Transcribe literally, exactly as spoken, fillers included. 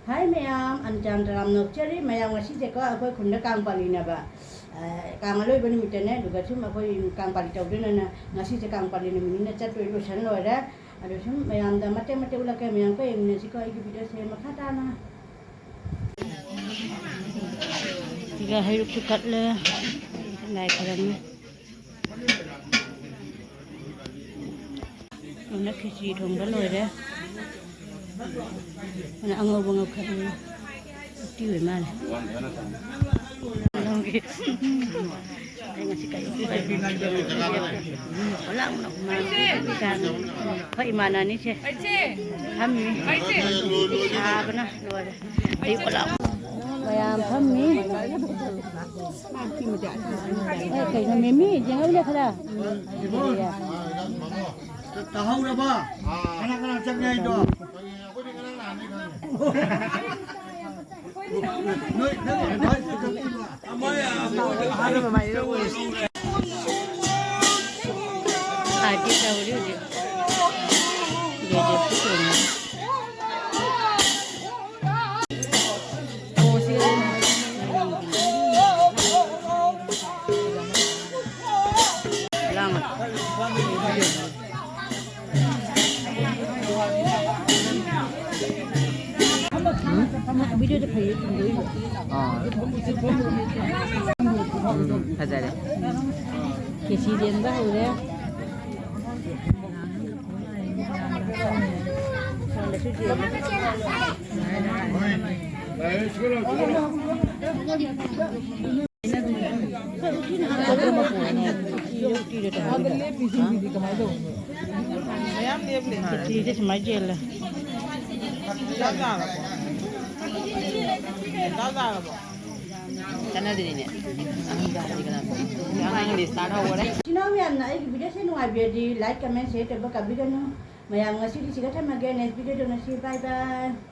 ꯍꯥꯏ ꯃꯌꯥꯝ, ꯑꯟꯆꯥꯟ ꯇꯔꯥꯝ ꯅꯣꯛꯆꯔꯤ꯫ ꯃꯌꯥꯝ ꯉꯁꯤꯁꯦꯀꯣ ꯑꯩꯈꯣꯏ ꯈꯨꯟꯗ ꯀꯥꯡ ꯄꯥꯜꯂꯤꯅꯦꯕ꯫ ꯑ, ꯀꯥꯡ ꯑꯂꯣꯏꯕ ꯅꯨꯃꯤꯠꯇꯅꯦ, ꯑꯗꯨꯒ ꯁꯨꯝ ꯑꯩꯈꯣꯏ ꯀꯥꯡ ꯄꯥꯜꯂꯤ ꯇꯧꯗꯣꯏꯅꯅ ꯉꯁꯤꯁꯦ ꯀꯥꯡ ꯄꯥꯜꯂꯤ ꯅꯨꯃꯤꯠꯅꯤꯅ ꯆꯠꯇꯣꯏ ꯂꯣꯏꯁꯟ ꯂꯣꯏꯔꯦ꯫ ꯑꯗꯣ ꯁꯨꯝ ꯃꯌꯥꯝꯗ ꯃꯇꯦꯛ ꯃꯇꯦꯛ ꯎꯠꯂꯛꯀꯦ, ꯃꯌꯥꯝ ꯀꯣ ꯌꯦꯡꯃꯤꯟꯅꯁꯤꯀꯣ ꯑꯩꯒꯤ ꯚꯤꯗꯤꯑꯣꯁꯦ ꯃꯈꯥ ꯇꯥꯅ꯫ ꯁꯤꯒ ꯍꯩꯔꯨꯛꯁꯨ ꯀꯠꯂꯦ꯫ ꯂꯥꯏ ꯈꯨꯔꯝꯃꯦ꯫ ꯑꯗꯨꯅ ꯈꯦꯆꯤ ꯊꯣꯡꯕ ꯂꯣꯏꯔꯦ꯫ ꯑꯗꯨꯅ ꯑꯉꯧꯕ ꯉꯧꯈꯠꯂꯤ꯫ ꯎꯇꯤ ꯑꯣꯏ ꯃꯥꯜꯂꯦ꯫ ꯅꯪꯒꯤ ꯑꯩ ꯉꯁꯤ ꯀꯔꯤ ꯎꯇꯤ ꯆꯥꯏ? ꯂꯥꯡꯅ ꯍꯨꯃꯥꯡ ꯊꯣꯛꯏꯀꯥꯟ ꯑꯩꯈꯣꯏ ꯏꯃꯥꯟꯅꯅꯤꯁꯦ ꯐꯝꯃꯤ꯫ ꯁꯥꯕꯅ ꯂꯣꯏꯔꯦ꯫ ꯑꯌꯨꯛ ꯂꯥꯎ ꯃꯌꯥꯝ ꯐꯝꯃꯤ꯫ ꯑꯦ, ꯀꯩꯅꯣ ꯃꯦꯃꯤ, ꯌꯦꯡꯍꯧꯅꯦ ꯈꯔ꯫ ꯎꯝ, ꯌꯥ꯫ ꯇꯥꯍꯧꯔꯕ? ꯀꯅꯥ ꯀꯅꯥ ꯆꯪꯉꯦ ꯍꯥꯏꯗꯣ? ꯅꯣꯏ, ꯅꯪ advice ꯈꯛꯇꯤꯕ꯫ ꯑꯥꯔꯇꯤ ꯇꯧꯔꯤ ꯍꯧꯖꯤꯛ꯫ ꯗꯦꯗꯦ ꯄꯨꯊꯣꯛꯑꯣ꯫ ꯂꯥꯡꯉꯣ꯫ ꯎꯝ? ꯚꯤꯗꯤꯑꯣꯗ ꯐꯩꯌꯦ, ꯆꯨꯝꯗꯣꯏꯅꯦ꯫ ꯑꯥ꯫ ꯎꯝ, ꯐꯖꯔꯦ꯫ ꯈꯦꯆꯤ ꯂꯦꯟꯕ ꯍꯧꯔꯦ꯫ ꯁꯣꯝꯗꯁꯨ ꯆꯦꯜꯂꯦ꯫ ꯃꯌꯥꯝ ꯂꯦꯞꯂꯤ꯫ ꯈꯦꯆꯤꯁꯦ ꯁꯨꯃꯥꯏꯅ ꯆꯦꯜꯂꯦ꯫ ꯆꯥꯛ ꯆꯥꯔꯕꯣ? ꯆꯥꯛ ꯆꯥꯔꯕꯣ? ꯆꯠꯅꯗ꯭ꯔꯤꯅꯦ꯫ ꯑꯉꯥꯡꯗꯤ ꯀꯅꯥ? ꯑꯉꯥꯡꯗꯤ start ꯍꯧꯈꯔꯦ꯫ ꯏꯆꯤꯟ ꯏꯅꯥꯎ ꯃꯌꯥꯝꯅ ꯑꯩꯒꯤ ꯚꯤꯗꯤꯑꯣꯁꯦ ꯅꯨꯡꯉꯥꯏꯕꯤꯔꯗꯤ like, comment, share ꯇꯧꯕ ꯀꯥꯕꯤꯒꯅꯨ꯫ ꯃꯌꯥꯝ ꯉꯁꯤꯗꯤ ꯁꯤꯗ ꯊꯝꯃꯒꯦ꯫ Next ꯚꯤꯗꯤꯑꯣꯗ ꯎꯅꯁꯤ꯫ Bye bye꯫